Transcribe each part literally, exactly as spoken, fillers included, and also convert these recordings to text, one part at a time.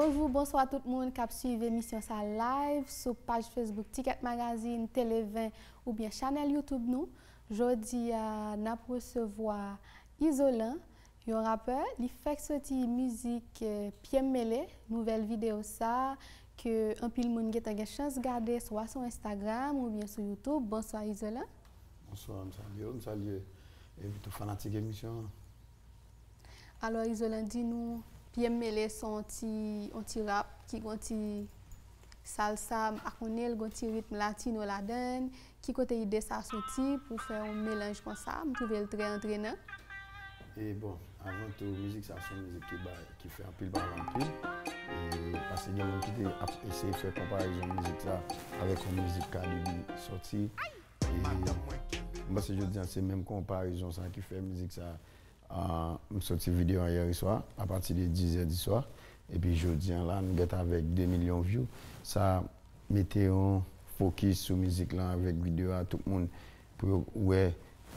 Bonjou, bonswa tout moun k ap swiv emisyon sa live sou paj Facebook Ticket Magazine, Tele ven oubyen chanèl YouTube nou. Jodi a, n ap resevwa Izolan, yon rapè. Li fèk soti mizik, eh, Pye m mele, nouvèl videyo sa ke anpil moun gentan gen chans gade swa sou Instagram oubyen sou YouTube. Bonswa Izolan. Bonswa, m salye w, m salye, eh, tout fanatik emisyon an. Alò, Izolan, di nou, Pye m mele se yon ti, yon ti rap ki gen yon ti salsa, m pa konnen, l gen yon ti ritm latino ladan l. Ki kote ide sa soti pou fè yon melanj konsa? M twouve l trè antrenan. E bon, avan tou, mizik sa se yon mizik ki bay, ki fè anpil pale anpil. E paske gen moun ki te ap eseye fè konparezon mizik sa avèk yon mizik Cardi B soti. E m panse jodi a se menm konparezon sa ki fè mizik sa Ah, m soti videyo a yè swa, apati de diz è di swa. Epi jodi a la, nou gentan avèk de milyon view. Sa mete yon fokis sou mizik lan avèk videyo a, tout moun pou yo wè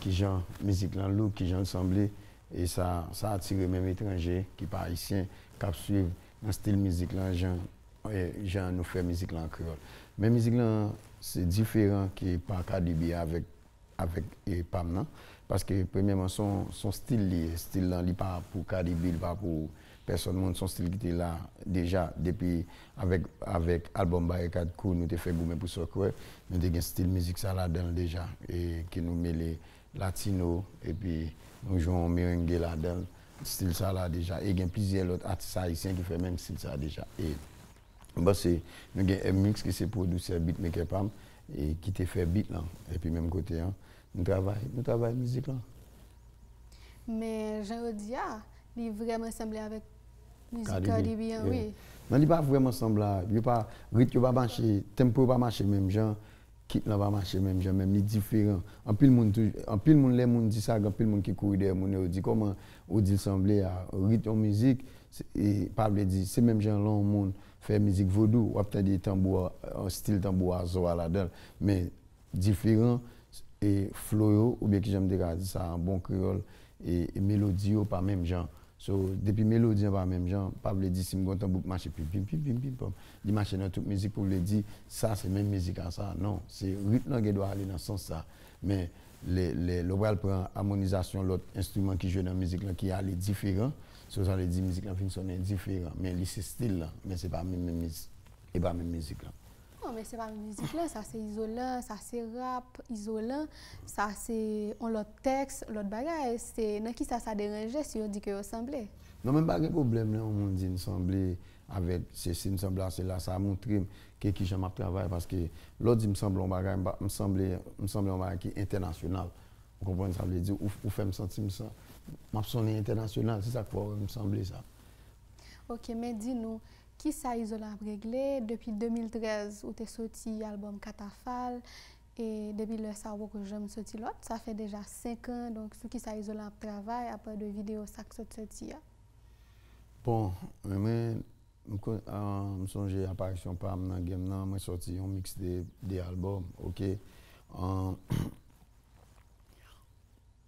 kijan mizik lan look, kijan l sanble. E sa, sa atire menm etranje ki pa ayisyen, k ap swiv nan stil mizik lan, jan, eh, jan nou fè mizik lan an kreyòl. Men mizik lan, se diferan ke pa Cardi B avèk avèk, e, pa m nan. Paske, premyèman, se yon, se yon stil li ye. Stil lan, li pa pou Cardi B, li pa pou pèsòn moun. Se yon stil ki te la deja depi avèk, avèk albòm Barikad Crew, nou te fè Goumen pou Sa w Kwè. Nou te gen stil mizik sa ladan l deja, e ke nou mele latino, epi nou jwe yon merenge ladan l. Stil sa la deja. E gen plizyè lòt atis ayisyen ki fè menm stil sa deja. E M panse nou gen M-Mix ki se pwodisè, beatmaker pa m, e ki te fè beat lan. Epi menm kote an, nou travay, nou travay mizik lan. Men jan yo di a, li vrèman sanble avèk mizik Cardi B an, wi. Non, li pa vrèman sanble a, yo pa, rit yo pa mache, tempo yo pa mache menm jan, kit lan pa mache menm jan, menm li diferan. Anpil moun tou, anpil moun, lè moun di sa, gen anpil moun ki kouri dèyè moun yo, yo di kòman ou di l sanble a, rit yon mizik, se, e, pa vle di, se menm jan lè yon moun fè mizik vodou, w ap tande tanbou a, yon stil tanbou a zò a ladan l. Men diferan, e, flo yo, oubyen kijan m te ka di sa an bon kreyòl, e, e melodi yo pa menm jan. So, depi melodi an pa menm jan, pa vle di si m gen yon tanbou k mache pim, pim, pim, pim, pim, pam, li mache nan tout mizik pou vle di sa se menm mizik a sa. Non, se ritm lan gen dwa ale nan sans sa. Men lè, lè, lè w pral pran amonizasyon lòt enstriman ki jwe nan mizik lan ki ale diferan, so sa vle di mizik lan vin sonnen diferan, men li se stil lan, men se pa menm, menm miz-, e pa menm mizik lan. Non, men se pa menm mizik lan, sa se izolan, sa se rap, izolan, sa se yon lòt tèks, lòt bagay. Se nan kisa sa deranje si yo di ke yo sanble? Non, men m pa gen pwoblèm lè yon moun di n sanble avèk sesi, m sanble a sela, sa montre m ke kijan m ap travay, paske lè w di m sanble yon bagay, m pa, m sanble, m sanble yon bagay ki entènasyonal. Ou konprann sa vle di? Ou, ou fè m santi m san, m ap sonnen entènasyonal, se sa k fè w wè m sanble sa. Ok, men di nou, kisa Izolan ap regle? Depi de mil trèz, ou te soti albòm Katafal, e depi lè sa a, ou poko janm soti lòt. Sa fè deja senk an, donk sou kisa Izolan ap travay, apre de videyo sa k sot soti a? Bon, mwen, m kon-, ah, m sonje aparisyon pa m nan game nan, mwen sòti yon mix de, de albòm, ok? Ah,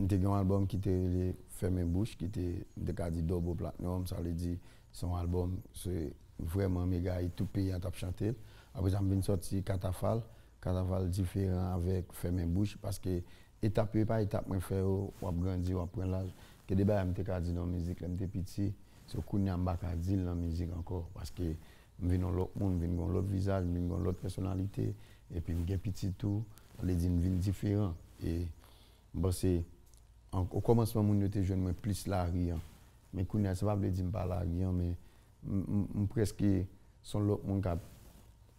m te gen yon albòm ki te rele Fèmen Bouch, ki te, m te ka di double platinum, sa vle di, se yon albòm, se vrèman mega hit, tout peyi a t ap chante l. Apre sa, m vin sòti Katafal, Katafal diferan avèk Fèmen Bouch, paske etap yo, e pa etap mwen fè yo, w ap grandi, w ap pran laj. Gen de bagay m te ka di nan mizik lè m te piti, so kounye a m pa ka di l nan mizik ankò, paske m vin yon lòt moun, m vin gen yon lòt vizaj, m vin gen yon lòt pèsonalite, epi m gen pitit tou, sa vle di m vin diferan. E m panse, an, o kòmansman, moun yo te jwenn mwen plis lari an. Men kounye a, sa pa vle di m pa lari an, men m, m, m prèske se yon lòt moun k ap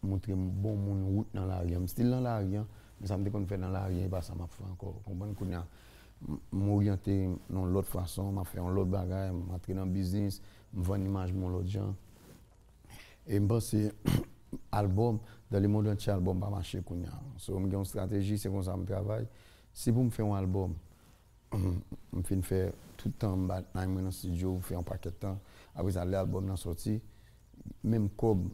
montre m bon moun wout nan lari an. M still nan lari an, men sa m te konn fè nan lari an, e pa sa m ap fè ankò. Ou konprann? Kounye a, m, m oryante nan yon lòt fason, m ap fè yon lòt bagay, m antre nan biznis, m vann imaj mwen yon lòt jan. E m panse, albòm, dans le monde entier, albòm pa mache kounye a. So, m gen yon estrateji, se konsa m travay. Si pou m fè yon albòm, m fin fè tout tan m bay mwen nan estidyo, m fè yon pakèt tan. Apre sa, lè albòm nan sòti, menm kòb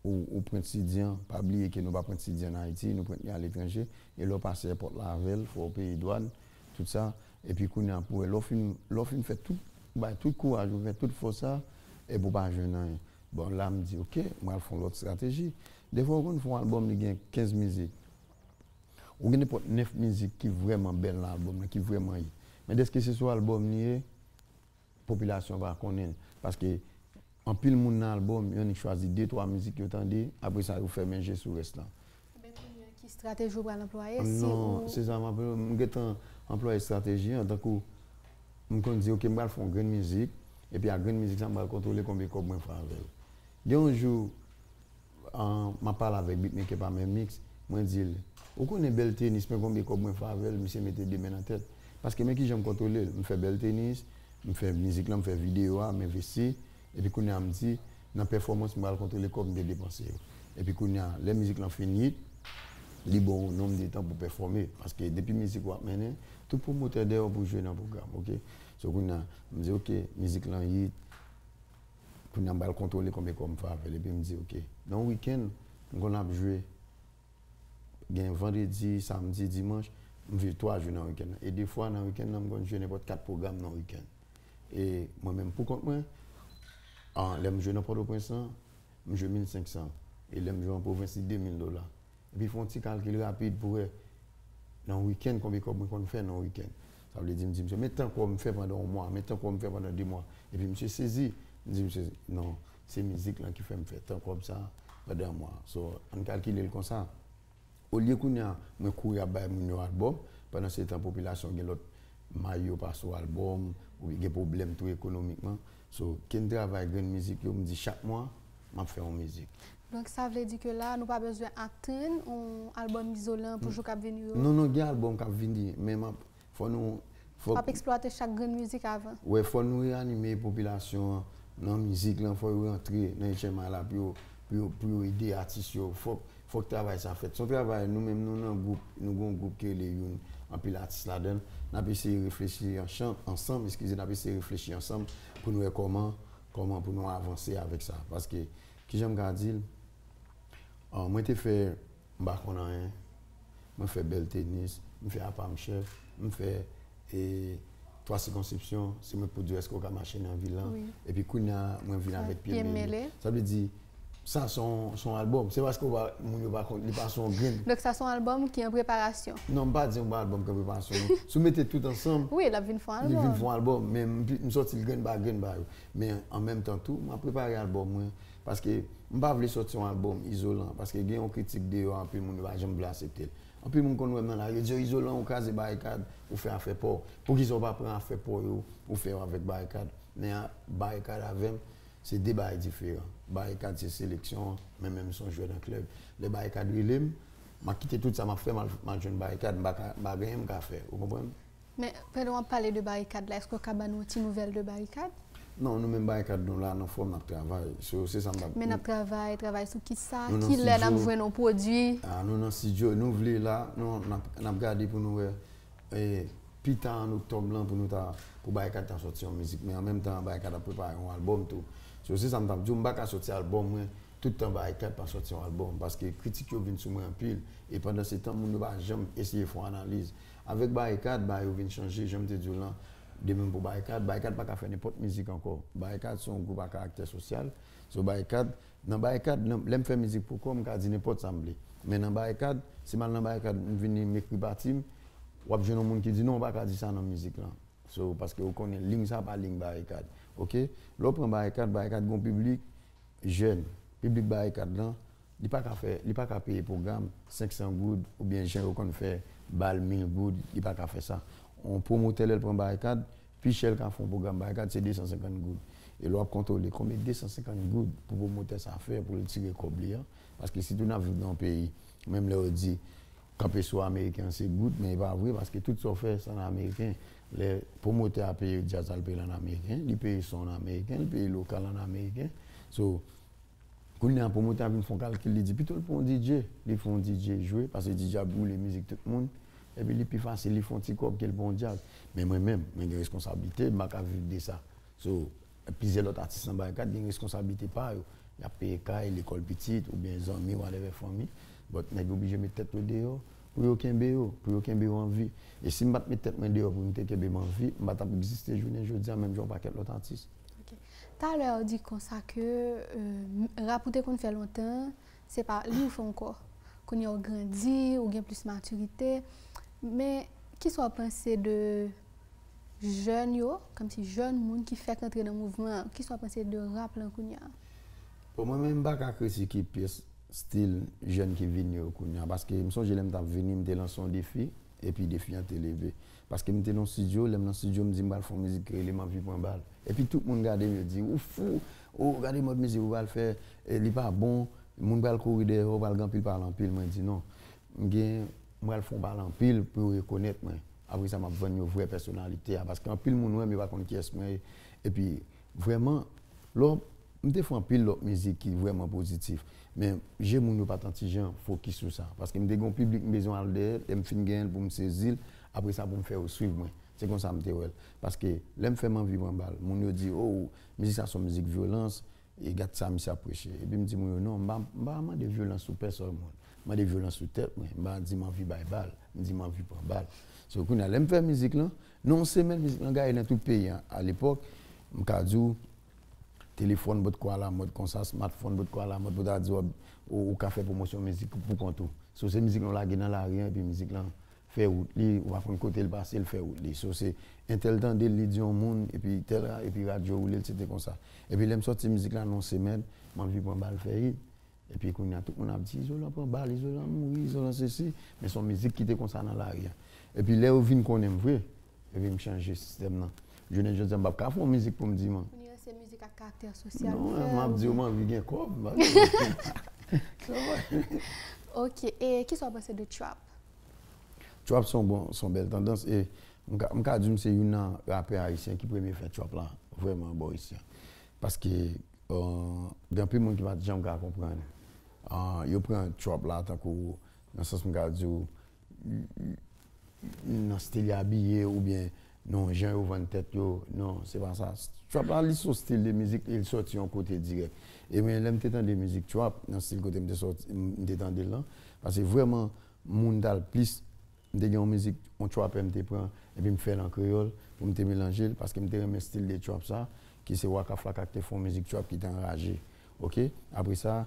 ou, ou prent C D an, pa bliye ke nou pa prent C D an Ayiti, nou prent li aletranje, e lè w pase èpòt la avè l, fò w peye dwàn, tout sa. Epi kounye a pou wè, lè w fin, lè w fin fè tout, bay tout kouraj ou, fè tout fòs sa, epi w pa jwenn anyen. Bon, la m di, ok, m pral fè yon lòt estrateji. Defwa ou konn fè yon albòm, li gen kenz mizik. Ou gen nenpòt nèf mizik ki vrèman bèl nan albòm nan, ki vrèman hit. Men dèske se sou albòm li ye, popilasyon pa konnen l. Paske anpil moun nan albòm, yo annik chwazi de, twa mizik yo tande, apre sa yo fèmen je sou rès lan. Ebyen, kounye a, ki estrateji ou pral anplwaye si Non, ou se sa m ap, m gentan anplwaye estrateji an, tankou m konn di, ok, m pral fè yon grenn mizik, epi a grenn mizik sa, m pral kontwole konbyen kòb mwen fè avè l. Gen yon jou, an, m ap pale avèk beatmaker pa m, Mix, mwen di l, ou konnen bèl tenis, men konbyen kòb mwen fè avè l, misye mete de men nan tèt. Paske men kijan m kontwole l, m fè bèl tenis, m fè mizik lan, m fè videyo a, m envesti, epi kounye a m di, nan pèfòmans, m pral kontwole kòb m te depanse yo. Epi kounye a, lè mizik lan fin hit, li ba w yon nonm de tan pou pèfòme. Paske depi mizik w ap mennen, tout pwomotè dèyè w pou jwe nan pwogram, ok? So kounye a, m di, ok, mizik lan hit, kounye a m pral kontwole konbyen kòb m fè avè l. Epi m di, ok, nan wikenn, m konn ap jwe, gen vandredi, samdi, dimanch, m viv twa jou nan wikenn nan. E defwa nan wikenn nan, m konn jwe nenpòt kat pwogram nan wikenn. E mwen menm pou kont mwen, an, lè m jwe nan Pòtoprens lan, m jwe mil senk san. E lè m jwe an pwovens, li de mil dola. Epi fè yon ti kalkil rapid pou wè nan wikenn konbyen kòb mwen konn fè nan wikenn. Sa vle di, m di misye, men tan kòb m fè pandan yon mwa, men tan kòb m fè pandan de mwa. Epi misye sezi. M di misye, non, se mizik lan ki fè m fè tan kòb sa pandan yon mwa. So, ann kalkile l konsa. Olye kounye a, mwen kouri ap bay moun yo albòm, pandan se tan popilasyon gen lòt may yo pa sou albòm, oubyen gen pwoblèm tou ekonomikman. So, ke n travay grenn mizik yo, m di chak mwa, m ap fè yon mizik. Donk, sa vle di ke la, nou pa bezwen ap tann yon albòm izolan pou jou k ap vini yo? Non, non, gen albòm k ap vini, men m ap, fò nou, fò W ap eksplwate chak grenn mizik avan? Wè, fò nou reyanime popilasyon an nan mizik lan, fò yo rantre nan H M I la pou yo, pou yo, pou yo ede atis yo. Fòk, fòk travay sa fèt. Se yon travay, nou menm, nou nan gwoup, nou gen yon gwoup ki rele Youn, anpil atis ladan l. N ap eseye reflechi ansanm, ansanm, eskize, n ap eseye reflechi ansanm pou nou wè kòman, kòman pou nou avanse avèk sa. Paske, kijan m ka di l? Ah, mwen te fè, m pa konn anyen, mwen fè bèl tenis, m fè apa m chèf, m fè, e, twa sikonskripsyon, se mwen k pou di w èske w ka mache nan vil lan. Wi. Epi kounye a, mwen vin avèk pye m mele. Sa vle di, sa se yon, se yon albòm. Se paske w pa, moun yo pa konn, li pa se yon grenn. Donk sa se yon albòm ki an preparasyon? Non, m pa di yon albòm ki an preparasyon, non. Si w mete tout ansanm, wi, l ap vin fè yon albòm. Li vin fè yon albòm, men m, m sòti l grenn pa grenn ba yo. Men an menm tan tou, m ap prepare albòm mwen. Paske m pa vle sòti yon albòm izolan, paske gen yon kritik deyò, anpil moun yo pa janm vle aksepte l. Anpil moun konn wè m nan lari, yo di, "Izolan, ou kraze Barikad, ou fè afè pa w. Poukisa w pa pran afè pa w yo, ou fè yo avèk Barikad?" Men a, Barikad avè m, se de bagay diferan. Barikad se seleksyon an, men menm se yon jwè nan klèb. Lè Barikad rele m, m a kite tout sa m ap fè, m al, m al jwenn Barikad, m pa ka, m pa gen anyen m ka fè, ou konprann? Men, pandan w ap pale de Barikad la, èske w ka ban nou yon ti nouvèl de Barikad? Non, nou menm Barikad nou la, nan fòm, n ap travay. So, se sa m t ap Men n ap travay, travay sou kisa? Nou nan Kilè n ap estidyo. Jwenn yon pwodui? Ah, nou nan estidyo, nou vle la, nou, n ap, n ap gade pou nou wè, e, pita an oktòb lan pou nou ta, pou Barikad ta sòti yon mizik. Men an menm tan, Barikad ap prepare yon albòm tou. So, se sa m t ap di w, m pa ka sòti albòm mwen, tout tan Barikad pa sòti yon albòm, paske kritik yo vin sou mwen anpil, e pandan se tan, moun yo pa janm eseye fè yon analiz. Avèk Barikad, bagay yo vin chanje, jan m te di w lan, de menm pou Barikad, Barikad pa ka fè nenpòt mizik ankò. Barikad se yon gwoup a karaktè sosyal. So, Barikad, nan Barikad, nan, lè m fè mizik pou kò m, m ka di nenpòt sa m vle. Men nan Barikad, si m al nan Barikad, m vini, m ekri pati m, w ap jwenn yon moun ki di, "Non, ou pa ka di sa nan mizik lan." So, paske ou konnen liy sa pa liy Barikad. Oke? Lè w pran Barikad, Barikad gen yon piblik jèn. Piblik Barikad lan, li pa ka fè, li pa ka peye pwogram senk san goud oubyen jan yo konn fè bal mil goud, li pa ka fè sa. Yon pwomotè, lè l pran Barikad, pi chè l ka fè yon pwogram Barikad, se de san senkant goud. E lè w ap kontwole konbyen de san senkant goud pou pwomotè sa fè pou l tire kòb li an, paske sitou n ap viv nan yon peyi, menm lè yo di, kanpe sou ameriken an se goud, men e pa vre, paske tout sa w fè, se an ameriken. Lè pwomotè a peye djaz la, l peye l an ameriken, li peye son an ameriken, li peye lokal an ameriken. So, kounye a, pwomotè a vin fè yon kalkil, li di, pito l pran yon D J, li fè yon D J jwe, paske D J ap boule mizik tout moun, epi li pi fasil, li fè yon ti kòb ke l pran yon djaz. Men mwen menm, mwen gen responsablite, m pa ka viv de sa. So, plizyè lòt atis nan Barikad gen responsablite pa yo. Y ap peye kay, lekòl pitit, oubyen zanmi, whatever, fanmi. But nèg yo oblije met tèt yo deyò pou yo kenbe yo, pou yo kenbe yo an vi. E si m pa t met tèt mwen deyò pou m te kenbe m an vi, m pa t ap egziste jounen jodi a, menm jan yon pakèt lòt atis. Ok. Talè ou di konsa ke euh, rap ou te konn fè lontan, se pa li ou fè ankò. Kounye a ou grandi, ou gen plis matirite. Men kisa w panse de jèn yo, kòmsi jèn moun ki fèk antre nan mouvman an? Kisa w panse de rap lan kounye a? Bon, mwen menm m pa ka kritike pyès stil jèn ki vini yo kounye a, paske m sonje lè m t ap vini, m te lanse yon defi, epi defi an te leve. Paske m te nan yon estidyo, lè m nan estidyo, m di m pral fè yon mizik ki rele M anvi pran bal. Epi tout moun gade m, yo di, ou fou, ou gade mòd mizik ou pral fè, e li pa bon, moun pral kouri dèyè w, pral gen anpil pale anpil. Mwen di non, m gen, m pral fè yon pale anpil pou yo rekonèt mwen. Apre sa, m ap vann yo vrè pèsonalite a, paske anpil moun wè m, yo pa konn kiyès mwen ye. Epi, vrèman, lò, m te fè anpil lòt mizik ki vrèman pozitif. Men, je moun yo pa t antijan fokis sou sa. Paske m te gen yon piblik m bezwen al dèyè, lè m fin genyen l pou m sezi l, apre sa pou m fè yo swiv mwen. Se konsa m te wè l. Paske, lè m fè M anvi pran bal, moun yo di, oh, mizik sa se yon mizik vyolans, e gad sa misye ap preche. Epi m di moun yo, non, m pa, m pa mande vyolans sou pèsòn moun. M mande vyolans sou tèt mwen. M pa di m anvi bay bal, m di m anvi pran bal. So, kounye a, lè m fè mizik lan, nan yon semèn, mizik lan gaye nan tout peyi a. Alepòk, m ka di w, telefòn potko alamòd konsa, smartphone potko alamòd pou ta di w, ou, ou ka fè pwomosyon mizik pou kont ou. So, se mizik lan w lage nan lari an, epi mizik lan fè wout li, ou pa konn kote l pase, l fè wout li. So, se entèl tande l, li di yon moun, epi tèl, epi radyo woule l, se te konsa. Epi lè m sòti mizik la nan yon semèn, m anvi pran bal fè hit. Epi kounye a, tout moun ap di, Izolan pran bal, Izolan mouri, Izolan sesi. Men se yon mizik ki te konsa nan lari a. Epi lè yo vin konnen m vre, epi m chanje sistèm nan. Jounen jodi a, m p ap ka fè yon mizik pou m di man. Kounye a, se mizik ak karaktè sosyal ou fè. Non, m ap di yo m anvi gen kòb, m pa gen kòb. Ok, e kisa w panse de trap? Trap se yon bon, se yon bèl tandans, e m ka, m ka di m se youn nan rapè ayisyen ki premye fè trap la vrèman bò isi a. Paske euh, gen anpil moun ki pa t janm ka konprann. Euh, yo pran trap la tankou, nan sans m ka di w, nan stil y abiye oubyen nan jan yo vann tèt yo. Non, se pa sa. Trap la, li se yon stil de mizik e l sòti yon kote dirèk. E mwen, lè m te tande mizik trap, nan stil kote m te sòti, m te tande l lan, paske vrèman, moun t al plis, m te gen yon mizik, yon trapper m te pran, epi m fè l an kreyòl, pou m te melanje l, paske m te renmen stil de trap sa, ki se Waka Flocka ki te fè yon mizik trap ki te anraje. Ok? Apre sa,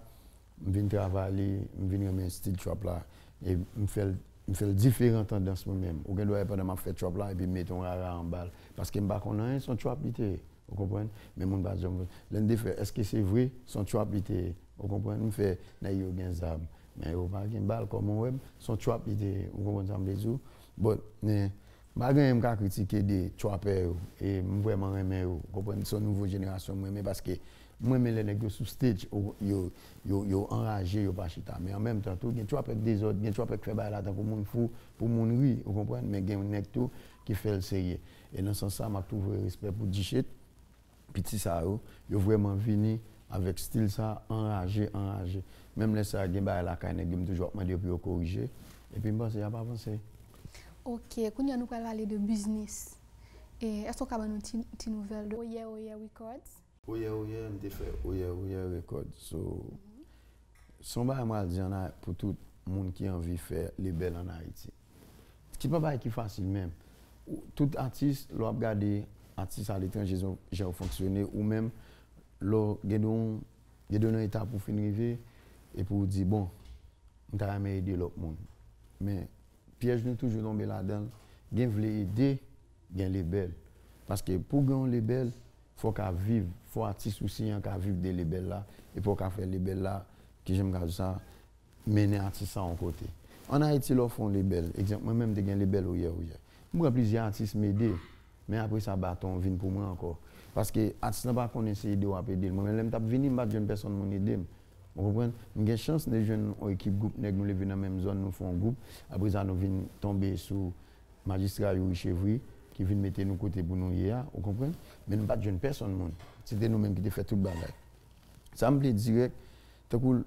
m vin travay li, m vin renmen stil trap la, e m fè l, m fè l diferan tandans mwen menm. Ou gen dwa wè pandan m ap fè trap la, epi m mete yon rara anba l, paske m pa konn anyen, se yon trap li te ye. Ou konprann? Men moun pa janm. Lè n te fè, èske se vre? Se yon trap li te ye. Ou konprann? M fè, nèg yo gen zam, men yo pa gen bal, kòman w wè m? Se yon trap li te ye. Ou konprann sa m vle di w? But, men, m pa gen anyen m ka kritike de trapper yo. E m vrèman renmen yo. Ou konprann? Se yon nouvo jenerasyon m renmen paske m renmen lè nèg yo sou stage, yo, yo, yo, yo anraje, yo pa chita. Men an menm tan tou, gen trapper k dezòd, gen trapper k fè bagay la tankou moun fou, pou moun ri, ou konprann? Men gen nèg tou ki fè l serye. E nan sans sa, m ap tou voye respè pou Dichet, piti sa yo, yo vrèman vini avèk stil sa, anraje, anraje. Menm lè sa, gen bagay lakay nèg yo, m toujou ap mande yo pou yo korije. Epi m panse y ap avanse. Ok, kounye a nou pral pale de biznis. E èske w ka ban nou ti, ti nouvèl de Oyè Oyè Records? Oyè Oyè, m te fè Oyè Oyè Records. So, se yon bagay m pral di an, pou tout moun ki anvi fè lebèl ann Ayiti. Ki pa bagay ki fasil menm. Tout atis, lè w ap gade atis aletranje, jan yo fonksyone, ou menm, lè w gen de yon, gen de yon etap ou fin rive, epi w di, bon, m ta renmen ede lòt moun. Men, pyèj nou toujou tonbe ladan l, gen vle ede, gen lebèl. Paske pou gen yon lebèl, fò w ka viv, fò atis ou siyen an ka viv de lebèl la, epi w ka fè lebèl la, kijan m ka di sa, mennen atis sa yon kote. Ann Ayiti, lè w fè yon lebèl, egzanp, mwen menm m te gen lebèl Oyè Oyè. M pran plizyè atis, m ede, men apre sa, baton vin pou mwen ankò. Paske atis lan pa konnen se ede w ap ede l. Mwen menm, lè m t ap vini, m pa t jwenn pèsonn moun ede m. Ou konprann? M gen chans, m te jwenn yon ekip gwoup nèg, nou leve nan menm zòn, nou fè yon gwoup. Apre sa, nou vin tonbe sou Majistra Youri Chevry, ki vin mete nou kote pou nou ye a, ou konprann? Men nou pa t jwenn pèsonn moun. Se te nou menm ki te fè tout bagay. Sa m vle dirèk, tankou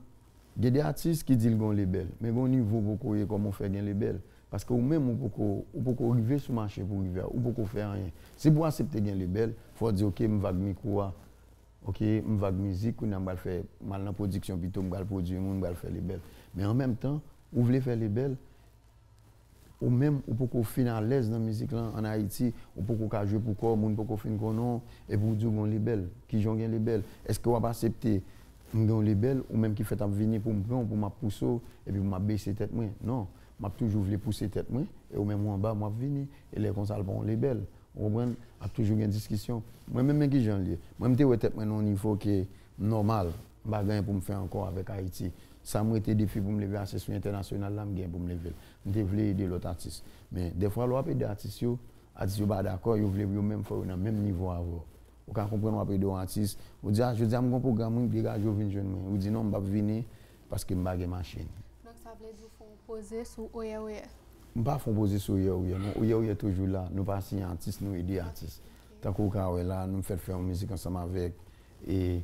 gen de atis ki di l gen yon lebèl, men gen yon nivo w poko ye kòman w fè gen lebèl. Paske ou menm ou poko, ou poko rive sou mache pou w rive a, ou poko fè anyen. Si pou w aksepte gen lebèl, fò w di, ok, m vag mikwo a, ok, m vag mizik, kounye a m pral fè, m al nan pwodiksyon pito, m pral pwodui moun, m pral fè lebèl. Men an menm tan, ou vle fè lebèl, ou menm, ou poko fin alèz nan mizik lan ann Ayiti, ou poko ka jwe pou kò w, moun poko fin konnen w, epi w di w gen yon lebèl. Kijan w gen lebèl? Èske w ap aksepte m gen yon lebèl, ou menm ki fèt ap vini pou m pran w, pou m ap pouse w, epi pou m ap bese tèt mwen? Non, m ap toujou vle pouse tèt mwen, e ou menm ou anba m, w ap vini, e lè konsa l pa yon lebèl. Ou konprann? Ap toujou gen diskisyon. Mwen menm, men kijan l ye? Mwen, m te wè tèt mwen nan yon nivo ke m nòmal. M pa gen anyen pou m fè ankò avèk Ayiti. Sa m rete defi pou m leve a, se sou entènasyonal la m gen pou m leve l. M te vle ede lòt atis. Men, dèfwa, lè w ap ede atis yo, atis yo pa dakò, yo vle pou yo menm fò yo nan menm nivo avè w. Ou ka konprann w ap ede yon atis, ou di, "A, jodi a m gen yon pwogram, wi, degaje w vin jwenn mwen." Ou di, "Non, m p ap vini paske m pa gen machin." Donk, sa vle di w fè yon poze sou oyè oyè? M pa fè yon poze sou oyè oyè, non. Oyè oyè toujou la. Nou pa siyen atis, nou ede atis. Tankou w ka wè la, nou fèt fè yon mizik ansanm avèk, e,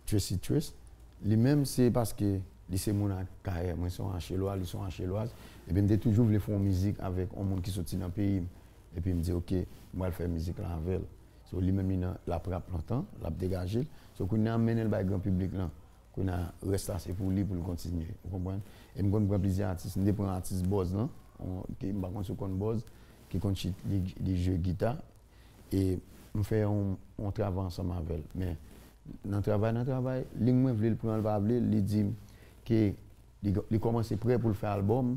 Tracy Trace. Li menm, se paske li se moun ak Kayè. Mwen se yon Achelwa, li se yon Achelwaz. Epi m te toujou vle fè yon mizik avèk yon moun ki soti nan peyi m. Epi m di, "Oke, m pral fè mizik la avè l." So, li menm, li nan, l ap rap lontan, l ap degaje l. So, kounye a, m mennen l bay gran piblik lan. Kounye a, rès la, se pou li, pou l kontinye. Ou konprann? E m konn pran plizyè atis. M te pran atis Bòz lan, on, ki, m pa konn si w konn Bòz, ki konn chit, li, li jwe gita. E m fè yon, yon travay ansanm avè l. Men, nan travay, nan travay, li mwen vle l pran, l pa vle, li di m ke li, li kòmanse prè pou l fè albòm,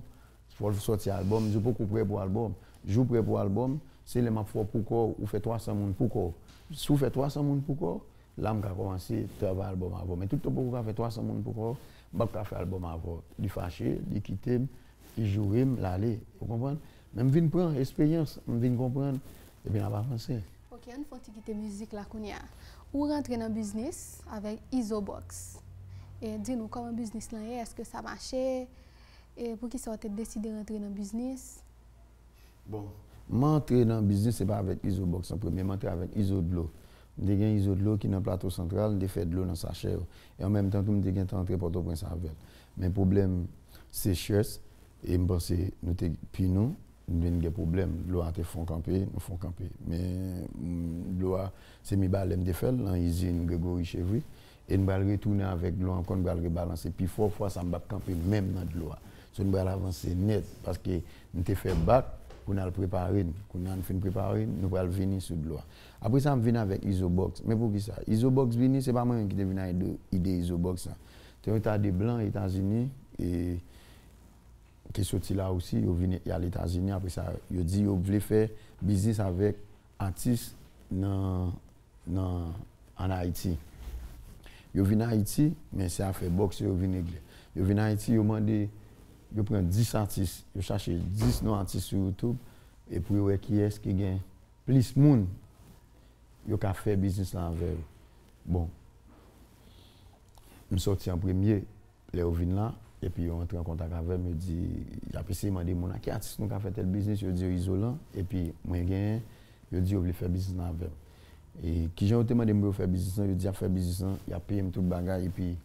fò l sòti albòm, m di w poko prè pou albòm. Jou w prè pou albòm, se lè m ap fè w pou kò w, ou fè twa san moun pou kò w. Si w fè twa san moun pou kò w, la m ka kòmanse travay albòm avè w. Men tout tan poko ka fè twa san moun pou kò w, m p ap ka fè albòm avè w. Li fache, li kite m, li joure m, l ale. Ou konprann? Men m vin pran esperyans, m vin konprann, epi n ap avanse. Ok, ann fè yon ti kite mizik la kounye a. Ou rantre nan biznis avèk Izobox. E di nou kòman biznis lan ye, èske sa mache? E poukisa w te deside rantre nan biznis? Bon, m antre nan biznis, se pa avèk Izobox an premye, m antre avèk Izodlo. M te gen Izodlo ki nan Plato Santral, m te fè dlo nan sachè yo. E an menm tan tou, m te gentan antre Pòtoprens avè l. Men pwoblèm sechrès, e m panse nou te pi nou, nou vin gen pwoblèm. Dlo a te fon kanpe, nou fon kanpe. Men, mm, dlo a, se Mibalè m te fè l, nan izin Gregory Chevry. E n pral retounen avèk dlo ankò, n pral rebalanse pi fò, fwa sa m p ap kanpe menm nan dlo a. So, n pral avanse nèt, paske n te fè bak pou n al prepare n. Kounye a n fin prepare n, nou pral vini sou dlo a. Apre sa, m vin avèk Izobox. Men poukisa? Izobox vini, se pa mwen menm ki te vin ak ide, ide Izobox la. Te yon ta de blan Etazini, e, ki soti la osi, yo vin, y al Etazini. Apre sa, yo di yo vle fè biznis avèk atis nan, nan, ann Ayiti. Yo vin Ayiti, men se afè bòks yo vin regle. Yo vin Ayiti, yo mande, yo pran dis atis, yo chache dis non atis sou YouTube, e pou yo wè kiyès ki gen plis moun yo ka fè biznis lan avè yo. Bon, m sòti an premye, lè yo vin la, epi yo antre an kontak avè m, yo di, y ap eseye mande moun, "A ki atis nou ka fè tèl biznis?" Yo di yo Izolan, epi mwen genyen, yo di yo vle fè biznis lan avè m. E kijan yo te mande m pou yo fè biznis lan? Yo di y ap fè biznis lan, y ap peye m tout bagay, epi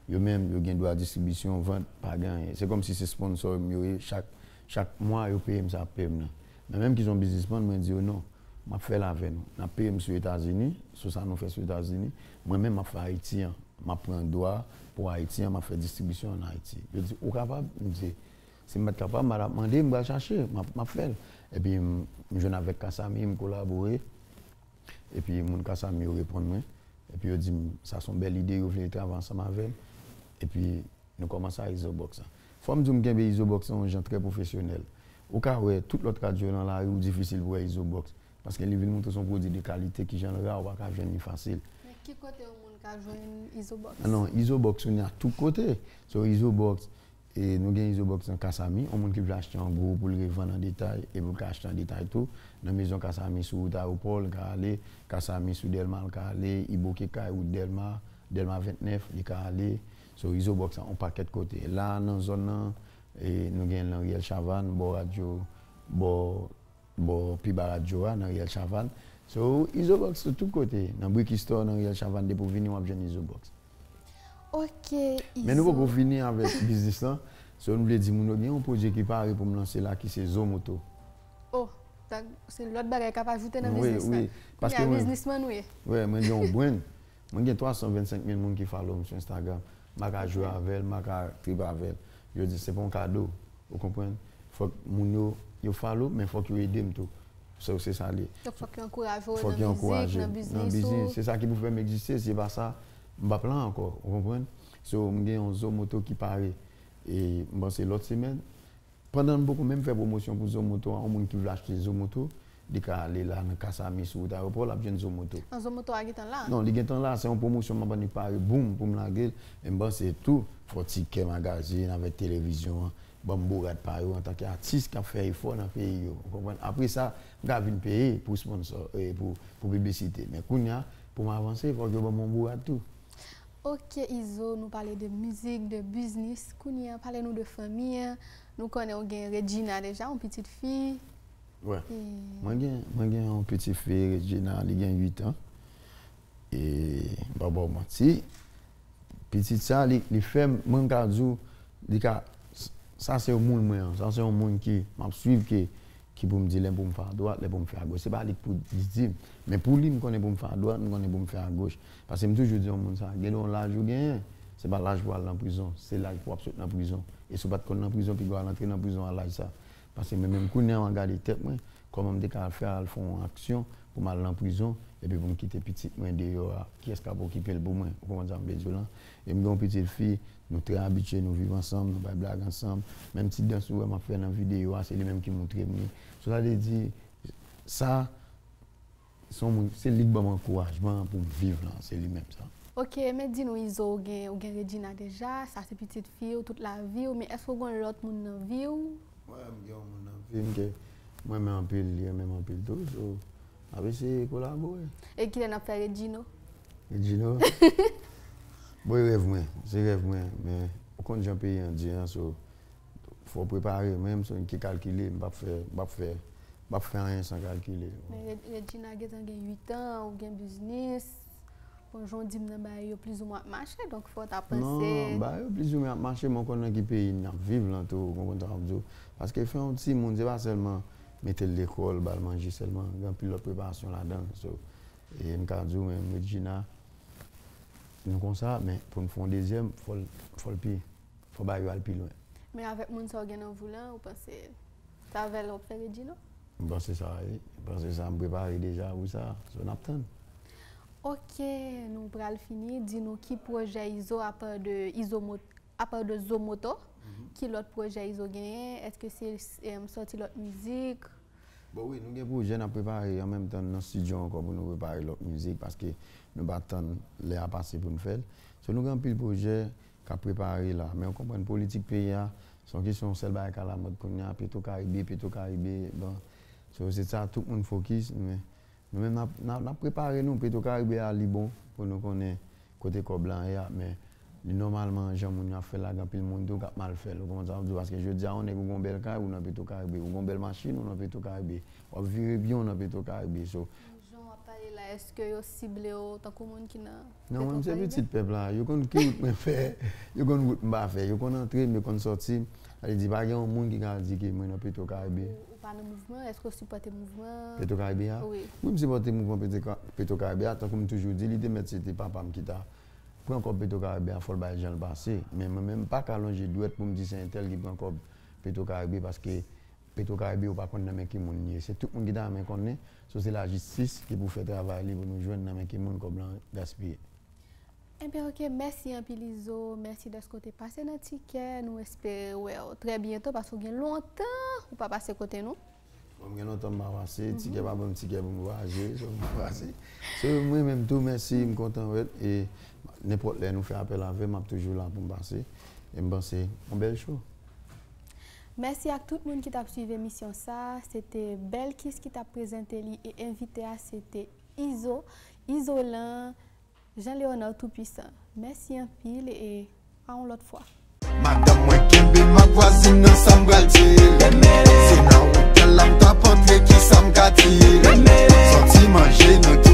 yo menm, yo gen dwa distribisyon, vant, pa gen anyen. Se kòmsi se sponsò m yo ye, chak, chak mwa yo peye m sa y ap peye m nan. Men menm ki se yon biznismann, mwen di yo, "Non, m ap fè l avè nou. N ap peye m sou Etazini, sou sa nou fè sou Etazini. Mwen menm, m ap fè Ayiti an. M ap pran dwa pou Ayiti an, m ap fè distribisyon ann Ayiti." Yo di, "Ou kapab?" M di, "Si m pa t kapab, m pa t ap mande, m pral chache, m ap, m ap fè l." Epi m, m jwenn avèk Kasami, m kolabore. Epi moun Kasami yo reponn mwen. Epi yo di m, "Sa se yon bèl ide," yo vle travay ansanm avè m. Epi nou kòmanse ak Izobox lan. Fò m di w, m kenbe Izobox lan yon jan trè pwofesyonèl. Ou ka wè tout lòt radyo nan lari, ou difisil pou wè Izobox. Paske li vin montre se yon pwodui de kalite, kijan l ra, ou pa ka jwenn li fasil. Men ki kote yon moun ka jwenn Izobox? Non, Izobox, ou ni a tout kote. So, Izobox, e nou gen Izobox nan Kasami, yon moun ki vle achte an gwo pou l revann an detay, epi l ka achte an detay tou. Nan mezon Kasami sou wout Ayewopò, l ka ale, Kasami sou Dèlma, l ka ale, Iboke kay, wout Dèlma, Dèlma vennèf, li ka ale. So, Izobox lan, yon pakèt kote. La, nan zòn nan, e nou gen l nan riyèl Chavann, bò radyo, bò bò pi ba radyo a, nan riyèl Chavann. So, Izobox sou tout kote. Nan Brick Store, nan riyèl Chavann, depi w vini, w ap jwenn Izobox. Ok, Izo. Men nou poko fini avèk biznis lan. So, nou vle di moun yo gen yon pwodui ki pare pou m lanse la, ki se Zomoto. Oh, se lòt bagay k ap ajoute nan biznis lan. Wi, wi. Paske mwen, biznismann ou ye. Wi, mwen gen yon brand. Mwen gen twa san vennsenk mil moun ki follow m sou Instagram. M pa ka jwe avè l, m pa ka trip avè l. Yo di se pa yon kado, ou konprann? Fòk moun yo, yo follow, men fòk yo ede m tou. So, se sa li. Donk, fòk yo ankouraje w nan mizik, nan biznis ou. Se sa ki pou fè m egziste. Si se pa sa, m p ap la ankò, ou konprann? So, m gen yon Zomoto ki pare, e m panse lòt semèn. Pandan m poko menm fè pwomosyon pou Zomoto a, yon moun ki vle achte Zomoto, li ka ale la nan Kasami sou wout ayewopò, l ap jwenn Zomoto. An Zomoto a gentan la? Non, li gentan la, se yon pwomosyon m ap annik pare, boum, pou m lage l. E m panse tou, fò Tikè Magazine avèk televizyon an, ban m bourad pa yo antanke atis k ap fè efò nan peyi yo. Ou konprann? Apre sa, m ka vin peye pou sponsò, e pou, pou piblisite. Men kounye a, pou m avanse, fòk yo ban m yon bourad tou. Ok, Izo, nou pale de mizik, de biznis. Kounye a, pale nou de fanmi an. Nou konnen ou gen Regina deja, yon pitit fi. Wè. E mwen gen, mwen gen yon pitit fi, Regina, li gen uit an. E m pa ba w manti. Pitit sa, li, li fè m, mwen m ka di w, li ka, sa se yon moun mwen an. Sa se yon moun ki m ap swiv, ki, ki pou m di lè pou m fè adwat, lè pou m fè agoch. Se pa li k pou di di m. Men pou li, m konnen pou m fè adwat, m konnen pou m fè agoch. Paske m toujou di yon moun sa, gen yon laj ou genyen, se pa laj pou al nan prizon, se laj pou w ap sot nan prizon. E si w pa t konn nan prizon, piga w al antre nan prizon a laj sa. Paske mwen menm kounye a, m ap gade tèt mwen, kòman m te ka fè al fè yon aksyon pou m al nan prizon, epi pou m kite pitit mwen deyò a, kiyès k ap okipe l pou mwen? Ou konprann sa m vle di w lan? E m gen yon pitit fi, nou trè abitye, nou viv ansanm, nou bay blag ansanm. Menm ti dans ou wè m ap fè nan videyo a, se li menm ki moutre m li. So, sa vle di, sa, se yon moun, se li k ban m ankourajman pou m viv lan, se li menm sa. Ok, men di nou, Izo, ou gen, ou gen Regina deja, sa se pitit fi w tout lavi w, men èske ou gen lòt moun nan vi w? Wè, m gen yon moun nan vi m ke m renmen anpil, li renmen m anpil tou, so, n ap eseye kolabore. E kilè n ap fè Regino? Regino? Bon, e rèv mwen, se rèv mwen, men ou konn jan peyi an di an, so, fò prepare, mwen menm se yon ki kalkile, m p ap fè, m p ap fè, m p ap fè anyen san kalkile. Men Re-, Regina gentan gen uit an, ou gen biznis. Bon, jan w di m nan, bagay yo plizoumwen ap mache, donk fò w ta panse. Non, bagay yo plizoumwen ap mache, men w konn nan ki peyi n ap viv lan tou, ou konprann sa m ap di w. Paske fè yon timoun, se pa sèlman mete l lekòl, ba l manje sèlman, gen anpil lòt preparasyon ladan l. So, e m ka di w, men Regina, nou konsa, men pou n fè yon dezyèm, fò l, fò l pi, fò bagay yo al pi lwen. Men avèk moun sa w gen nan vi w lan, ou panse se avè l w ap fè Regino? M panse sa, wi. M panse sa, m prepare deja pou sa. So, n ap tann. Ok, nou pral fini. Di nou ki pwojè Izo, apa de Izo Mo-, apa de Zomoto, ki lòt pwojè Izo genyen? Èske se, em, sòti lòt mizik? Bon, wi, nou gen pwojè n ap prepare, an menm tan n nan estidyo ankò pou nou prepare lòt mizik, paske nou pa tann lè a pase pou n fè l. So, nou gen anpil pwojè k ap prepare la. Men ou konprann politik peyi a, se yon kesyon, yon sèl bagay k alamòd kounye a, Petro Caribe, Petro Caribe, bon. So, se sa tout moun fokis, men nou menm n ap, n ap, n ap prepare nou. Petro Caribe a, li bon pou nou konnen kote kòb lan ye a, men li nòmalman, jan moun yo ap fè l la, gen anpil moun tou k ap mal fè l. Ou konprann sa m di w? Paske jodi a, yon nèg ou gen yon bèl kay, ou nan Petro Caribe, ou gen yon bèl machin, ou nan Petro Caribe, w ap vire byen, ou nan Petro Caribe. So, jan w ap pale la, èske yo sible w tankou moun ki nan Petro Caribe? Non, mwen, m se pitit pèp la. Yo konn ki wout mwen fè, yo konn wout m pa fè. Yo konn antre m, yo konn sòti m. Sa vle di, pa gen yon moun ki ka di ke mwen nan Petro Caribe. Ou, ou pa nan mouvman, èske w sipòte mouvman Petro Caribe a? Wi. Wi, m sipòte mouvman Petro Ca-, Petro Caribe a. Tankou m toujou di, li te mèt se te papa m ki ta pran kòb Petro Caribe a, fò l bay jan l pase. Men mwen menm, m pa ka lonje dwèt pou m di se entèl ki pran kòb Petro Caribe, paske Petro Caribe, ou pa konn nan men ki moun li ye. Se tout moun ki ta renmen konnen. So, se lajistis ki pou fè travay li pou nou jwenn nan men ki moun kòb lan gaspiye. Enben, ok, mèsi anpil, Izo. Mèsi dèske w te pase nan Ti Kè. Nou espere wè w trè byento, paske w gen lontan ou pa pase kote nou. Bon, m gen lontan m pa pase. Ti Kè pa ban m tikè pou m vwayaje, so m pa pase. So, mwen menm tou, mèsi, m kontan wè w. E nenpòt lè nou fè apèl avè m, m ap toujou la pou m pase. E m panse, yon bèl show. Mèsi ak tout moun ki t ap swiv emisyon sa a. Se te Belkis ki t ap prezante li e envite a se te Izo, Izolan, Jean Léonard Tout Puissant. Mèsi anpil e a yon lòt fwa. Madanm mwen kenbe m ak vwazin nan, sa m pral di l. Se nan otèl la m t ap antre, ki sa m ka di l. Santi manje nan